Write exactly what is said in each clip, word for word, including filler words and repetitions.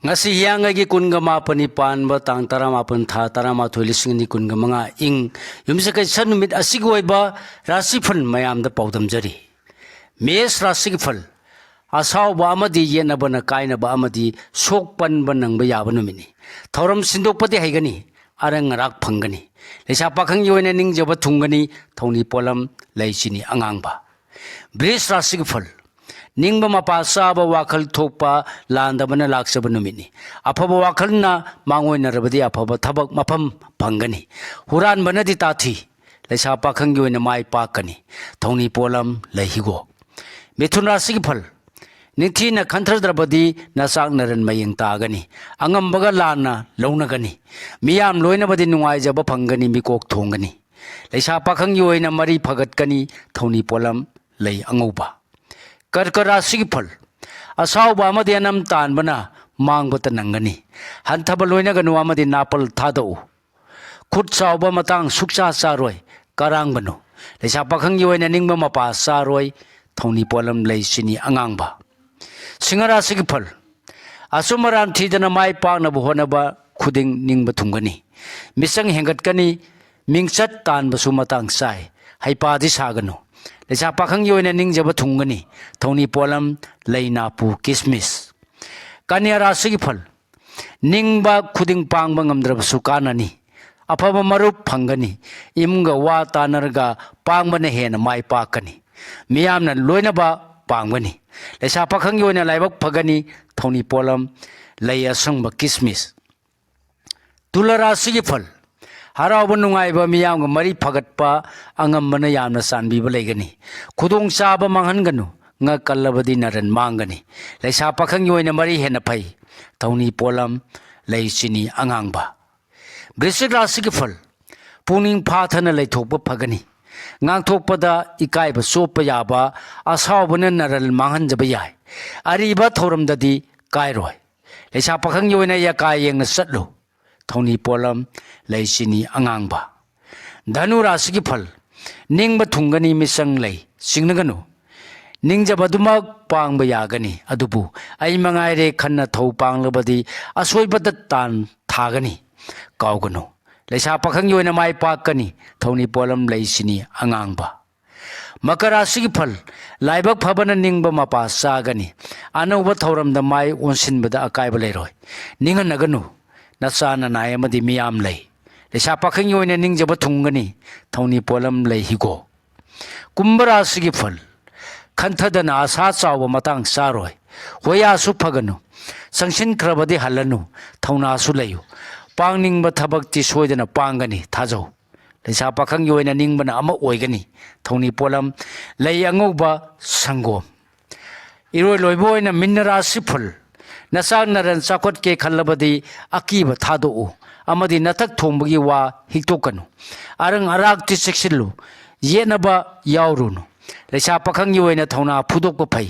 ꯉꯁꯤ ꯍꯤꯌꯥꯡꯒꯩꯒꯤ ꯀꯨꯟꯒ ꯃꯥꯄꯟꯅꯤ ꯄꯥꯟꯕ ꯇꯥꯡ ꯇꯔꯥꯃꯥꯄꯟ, ꯊꯥ ꯇꯔꯥꯃꯥꯊꯣꯏ, ꯂꯤꯁꯤꯡ ꯑꯅꯤ ꯀꯨꯟꯒ ꯃꯉꯥ, ꯏꯪ ꯌꯨꯝꯁꯀꯩꯁ ꯅꯨꯃꯤꯠ ꯑꯁꯤꯒꯤ ꯑꯣꯏꯕ ꯔꯥꯁꯤꯐꯜ ꯃꯌꯥꯝꯗ ꯄꯥꯎꯗꯝꯖꯔꯤ꯫ ꯃꯦꯁ ꯔꯥꯁꯤꯒꯤ ꯐꯜ: ꯑꯁꯥꯎꯕ ꯑꯃꯗꯤ ꯌꯦꯠꯅꯕꯅ ꯀꯥꯏꯅꯕ ꯑꯃꯗꯤ ꯁꯣꯛ ꯄꯟꯕ ꯅꯪꯕ ꯌꯥꯕ ꯅꯨꯃꯤꯠꯅꯤ꯫ ꯊꯧꯔꯝ ꯁꯤꯟꯗꯣꯛꯄꯗꯤ ꯍꯩꯒꯅꯤ, ꯑꯔꯪ ꯑꯔꯥꯛ ꯐꯪꯒꯅꯤ꯫ ꯂꯩꯁꯥ ꯄꯥꯈꯪꯒꯤ ꯑꯣꯏꯅ ꯅꯤꯡꯖꯕ ꯊꯨꯡꯒꯅꯤ, ꯊꯧꯅꯤ ꯄꯣꯠꯂꯝ ꯂꯩ ꯆꯤꯅꯤ ꯑꯉꯥꯡꯕ꯫ ꯕ꯭ꯔꯤꯖ ꯔꯥꯁꯤꯒꯤ ꯐꯜ: ꯅꯤꯡꯕ ꯃꯄꯥ ꯆꯥꯕ, ꯋꯥꯈꯜ ꯊꯣꯛꯄ, ꯂꯥꯟꯗꯕꯅ ꯂꯥꯛꯆꯕ ꯅꯨꯃꯤꯠꯅꯤ꯫ ꯑꯐꯕ ꯋꯥꯈꯜꯅ ꯃꯥꯡꯑꯣꯏꯅꯔꯕꯗꯤ ꯑꯐꯕ ꯊꯕꯛ ꯃꯐꯝ ꯐꯪꯒꯅꯤ꯫ ꯍꯨꯔꯥꯟꯕꯅꯗꯤ ꯇꯥꯊꯤ, ꯂꯩꯁꯥ ꯄꯥꯈꯪꯒꯤ ꯑꯣꯏꯅ ꯃꯥꯏ ꯄꯥꯛꯀꯅꯤ꯫ ꯊꯧꯅꯤ ꯄꯣꯠꯂꯝ ꯂꯩ ꯍꯤꯒꯣꯛ꯫ ꯃꯤꯊꯨꯟ ꯔꯥꯁꯤꯒꯤ ꯐꯜ: ꯅꯤꯡꯊꯤꯅ ꯈꯟꯊꯗ꯭ꯔꯕꯗꯤ ꯅꯆꯥꯛ ꯅꯔꯟ ꯃꯌꯦꯡ ꯇꯥꯒꯅꯤ꯫ ꯑꯉꯝꯕꯒ ꯂꯥꯟꯅ ꯂꯧꯅꯒꯅꯤ꯫ ꯃꯤꯌꯥꯝ ꯂꯣꯏꯅꯕꯗꯤ ꯅꯨꯡꯉꯥꯏꯖꯕ ꯐꯪꯒꯅꯤ, ꯃꯤꯀꯣꯛ ꯊꯣꯡꯒꯅꯤ꯫ ꯂꯩꯁꯥ ꯄꯥꯈꯪꯒꯤ ꯑꯣꯏꯅ ꯃꯔꯤ ꯐꯒꯠꯀꯅꯤ꯫ ꯊꯧꯅꯤ ꯄꯣꯠꯂꯝ ꯂꯩ ꯑꯉꯧꯕ꯫ ꯀꯔꯀ ꯔꯥꯁꯤꯒꯤ ꯐꯜ: ꯑꯁꯥꯎꯕ ꯑꯃꯗꯤ ꯑꯅꯝ ꯇꯥꯟꯕꯅ ꯃꯥꯡꯕꯇ ꯅꯪꯒꯅꯤ꯫ ꯍꯟꯊꯕ ꯂꯣꯏꯅꯒꯅꯨ ꯑꯃꯗꯤ ꯅꯥꯄꯜ ꯊꯥꯗꯣꯛꯎ꯫ ꯈꯨꯠ ꯆꯥꯎꯕ ꯃꯇꯥꯡ ꯁꯨꯛꯆꯥ ꯆꯥꯔꯣꯏ, ꯀꯔꯥꯡꯕꯅꯨ꯫ ꯂꯩꯁꯥ ꯄꯥꯈꯪꯒꯤ ꯑꯣꯏꯅ ꯅꯤꯡꯕ ꯃꯄꯥ ꯆꯥꯔꯣꯏ꯫ ꯊꯧꯅꯤ ꯄꯣꯠꯂꯝ ꯂꯩ ꯆꯤꯅꯤ ꯑꯉꯥꯡꯕ꯫ ꯁꯤꯡꯍ ꯔꯥꯁꯤꯒꯤ ꯐꯜ: ꯑꯆꯨꯝ ꯑꯔꯥꯟ ꯊꯤꯗꯅ ꯃꯥꯏ ꯄꯥꯛꯅꯕ ꯍꯣꯠꯅꯕ ꯈꯨꯗꯤꯡ ꯅꯤꯡꯕ ꯊꯨꯡꯒꯅꯤ꯫ ꯃꯤꯆꯪ ꯍꯦꯟꯒꯠꯀꯅꯤ, ꯃꯤꯡꯆꯠ ꯇꯥꯟꯕꯁꯨ ꯃꯇꯥꯡ ꯆꯥꯏ꯫ ꯍꯩꯄꯥꯗꯤ ꯁꯥꯒꯅꯨ꯫ ꯂꯩꯁꯥ ꯄꯥꯈꯪꯒꯤ ꯑꯣꯏꯅ ꯅꯤꯡꯖꯕ ꯊꯨꯡꯒꯅꯤ꯫ ꯊꯧꯅꯤ ꯄꯣꯠꯂꯝ ꯂꯩ ꯅꯥꯄꯨ ꯀꯤꯁꯃꯤꯁ꯫ ꯀꯟꯌꯥ ꯔꯥꯁꯤꯒꯤ ꯐꯜ: ꯅꯤꯡꯕ ꯈꯨꯗꯤꯡ ꯄꯥꯡꯕ ꯉꯝꯗ꯭ꯔꯕꯁꯨ ꯀꯥꯟꯅꯅꯤ꯫ ꯑꯐꯕ ꯃꯔꯨꯞ ꯐꯪꯒꯅꯤ꯫ ꯏꯃꯨꯡꯒ ꯋꯥ ꯇꯥꯅꯔꯒ ꯄꯥꯡꯕꯅ ꯍꯦꯟꯅ ꯃꯥꯏ ꯄꯥꯛꯀꯅꯤ꯫ ꯃꯤꯌꯥꯝꯅ ꯂꯣꯏꯅꯕ ꯄꯥꯝꯒꯅꯤ꯫ ꯂꯩꯁꯥ ꯄꯥꯈꯪꯒꯤ ꯑꯣꯏꯅ ꯂꯥꯏꯕꯛ ꯐꯒꯅꯤ꯫ ꯊꯧꯅꯤ ꯄꯣꯠꯂꯝ ꯂꯩ ꯑꯁꯪꯕ ꯀꯤꯁꯃꯤꯁ꯫ ꯇꯨꯂꯥ ꯔꯥꯁꯤꯒꯤ ꯐꯜ: ꯍꯔꯥꯎꯕ ꯅꯨꯡꯉꯥꯏꯕ, ꯃꯤꯌꯥꯝꯒ ꯃꯔꯤ ꯐꯒꯠꯄ, ꯑꯉꯝꯕꯅ ꯌꯥꯝꯅ ꯆꯥꯟꯕꯤꯕ ꯂꯩꯒꯅꯤ꯫ ꯈꯨꯗꯣꯡꯆꯥꯕ ꯃꯥꯡꯍꯟꯒꯅꯨ꯫ ꯉꯛ ꯀꯜꯂꯕꯗꯤ ꯅꯔꯟ ꯃꯥꯡꯒꯅꯤ꯫ ꯂꯩꯁꯥ ꯄꯥꯈꯪꯒꯤ ꯑꯣꯏꯅ ꯃꯔꯤ ꯍꯦꯟꯅ ꯐꯩ꯫ ꯊꯧꯅꯤ ꯄꯣꯠꯂꯝ ꯂꯩ ꯆꯤꯅꯤ ꯑꯉꯥꯡꯕ꯫ ꯕ꯭ꯔꯤꯁꯤꯛ ꯔꯥꯁꯤꯒꯤ ꯐꯜ: ꯄꯨꯛꯅꯤꯡ ꯐꯥꯊꯅ ꯂꯩꯊꯣꯛꯄ ꯐꯒꯅꯤ꯫ ꯉꯥꯡꯊꯣꯛꯄꯗ ꯏꯀꯥꯏꯕ ꯆꯣꯞꯄ ꯌꯥꯕ ꯑꯁꯥꯎꯕꯅ ꯅꯔꯜ ꯃꯥꯡꯍꯟꯖꯕ ꯌꯥꯏ꯫ ꯑꯔꯤꯕ ꯊꯧꯔꯝꯗꯗꯤ ꯀꯥꯏꯔꯣꯏ꯫ ꯂꯩꯁꯥ ꯄꯥꯈꯪꯒꯤ ꯑꯣꯏꯅ ꯌꯥꯀꯥ ꯌꯦꯡꯅ ꯆꯠꯂꯨ꯫ ꯊꯧꯅꯤ ꯄꯣꯠꯂꯝ ꯂꯩ ꯆꯤꯅꯤ ꯑꯉꯥꯡꯕ꯫ ꯙꯅꯨ ꯔꯥꯁꯤꯒꯤ ꯐꯜ: ꯅꯤꯡꯕ ꯊꯨꯡꯒꯅꯤ, ꯃꯤꯆꯪ ꯂꯩ ꯆꯤꯡꯅꯒꯅꯨ꯫ ꯅꯤꯡꯖꯕꯗꯨꯃꯛ ꯄꯥꯡꯕ ꯌꯥꯒꯅꯤ꯫ ꯑꯗꯨꯕꯨ ꯑꯩ ꯃꯉꯥꯏꯔꯦ ꯈꯟꯅ ꯊꯧ ꯄꯥꯡꯂꯕꯗꯤ ꯑꯁꯣꯏꯕꯗ ꯇꯥꯟ ꯊꯥꯒꯅꯤ꯫ ꯀꯥꯎꯒꯅꯨ, ꯂꯩꯁꯥ ꯄꯥꯈꯪꯒꯤ ꯑꯣꯏꯅ ꯃꯥꯏ ꯄꯥꯛꯀꯅꯤ꯫ ꯊꯧꯅꯤ ꯄꯣꯠꯂꯝ ꯂꯩꯁꯤꯅꯤ ꯑꯉꯥꯡꯕ꯫ ꯃꯀꯔ ꯔꯥꯁꯤꯒꯤ ꯐꯜ: ꯂꯥꯏꯕꯛ ꯐꯕꯅ ꯅꯤꯡꯕ ꯃꯄꯥ ꯆꯥꯒꯅꯤ꯫ ꯑꯅꯧꯕ ꯊꯧꯔꯝꯗ ꯃꯥꯏ ꯑꯣꯟꯁꯤꯟꯕꯗ ꯑꯀꯥꯏꯕ ꯂꯩꯔꯣꯏ꯫ ꯅꯤꯡꯍꯟꯅꯒꯅꯨ, ꯅꯆꯥ ꯅꯅꯥꯏ ꯑꯃꯗꯤ ꯃꯤꯌꯥꯝ ꯂꯩ꯫ ꯂꯩꯁꯥ ꯄꯥꯈꯪꯒꯤ ꯑꯣꯏꯅ ꯅꯤꯡꯖꯕ ꯊꯨꯡꯒꯅꯤ꯫ ꯊꯧꯅꯤ ꯄꯣꯠꯂꯝ ꯂꯩ ꯍꯤꯒꯣꯛ꯫ ꯀꯨꯝꯚ ꯔꯥꯁꯤꯒꯤ ꯐꯜ: ꯈꯟꯊꯗꯅ ꯑꯁꯥ ꯆꯥꯎꯕ ꯃꯇꯥꯡ ꯆꯥꯔꯣꯏ꯫ ꯍꯣꯌꯥꯁꯨ ꯐꯒꯅꯨ꯫ ꯆꯪꯁꯤꯟꯈ꯭ꯔꯕꯗꯤ ꯍꯜꯂꯅꯨ꯫ ꯊꯧꯅꯥꯁꯨ ꯂꯩꯌꯨ꯫ ꯄꯥꯡꯅꯤꯡꯕ ꯊꯕꯛꯇꯤ ꯁꯣꯏꯗꯅ ꯄꯥꯡꯒꯅꯤ꯫ ꯊꯥꯖꯧ꯫ ꯂꯩꯁꯥ ꯄꯥꯈꯪꯒꯤ ꯑꯣꯏꯅ ꯅꯤꯡꯕꯅ ꯑꯃ ꯑꯣꯏꯒꯅꯤ꯫ ꯊꯧꯅꯤ ꯄꯣꯠꯂꯝ ꯂꯩ ꯑꯉꯧꯕ ꯁꯪꯒꯣꯝ꯫ ꯏꯔꯣꯏ ꯂꯣꯏꯕ ꯑꯣꯏꯅ ꯃꯤꯟꯅ ꯔꯥꯁꯤ ꯐꯜ: ꯅꯆꯥꯛ ꯅꯔꯟ ꯆꯥꯎꯈꯠꯀꯦ ꯈꯜꯂꯕꯗꯤ ꯑꯀꯤꯕ ꯊꯥꯗꯣꯛꯎ ꯑꯃꯗꯤ ꯅꯊꯛ ꯊꯣꯡꯕꯒꯤ ꯋꯥ ꯍꯤꯛꯇꯣꯛꯀꯅꯨ꯫ ꯑꯔꯪ ꯑꯔꯥꯛꯇꯤ ꯆꯦꯛꯁꯤꯜꯂꯨ, ꯌꯦꯠꯅꯕ ꯌꯥꯎꯔꯨꯅꯨ꯫ ꯂꯩꯁꯥ ꯄꯥꯈꯪꯒꯤ ꯑꯣꯏꯅ ꯊꯧꯅꯥ ꯐꯨꯗꯣꯛꯄ ꯐꯩ꯫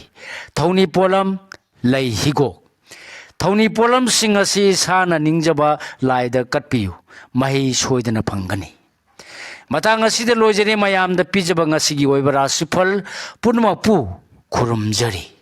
ꯊꯧꯅꯤ ꯄꯣꯠꯂꯝ ꯂꯩ ꯍꯤꯒꯣꯛ꯫ ꯊꯧꯅꯤ ꯄꯣꯠꯂꯝꯁꯤꯡ ꯑꯁꯤ ꯏꯁꯥꯅ ꯅꯤꯡꯖꯕ ꯂꯥꯏꯗ ꯀꯠꯄꯤꯌꯨ, ꯃꯍꯩ ꯁꯣꯏꯗꯅ ꯐꯪꯒꯅꯤ꯫ ꯃꯇꯥꯡ ꯑꯁꯤꯗ ꯂꯣꯏꯖꯔꯦ ꯃꯌꯥꯝꯗ ꯄꯤꯖꯕ ꯉꯁꯤꯒꯤ ꯑꯣꯏꯕ ꯔꯥꯁꯤꯐꯜ ꯄꯨꯝꯅꯃꯛꯄꯨ ꯈꯨꯔꯨꯝꯖꯔꯤ꯫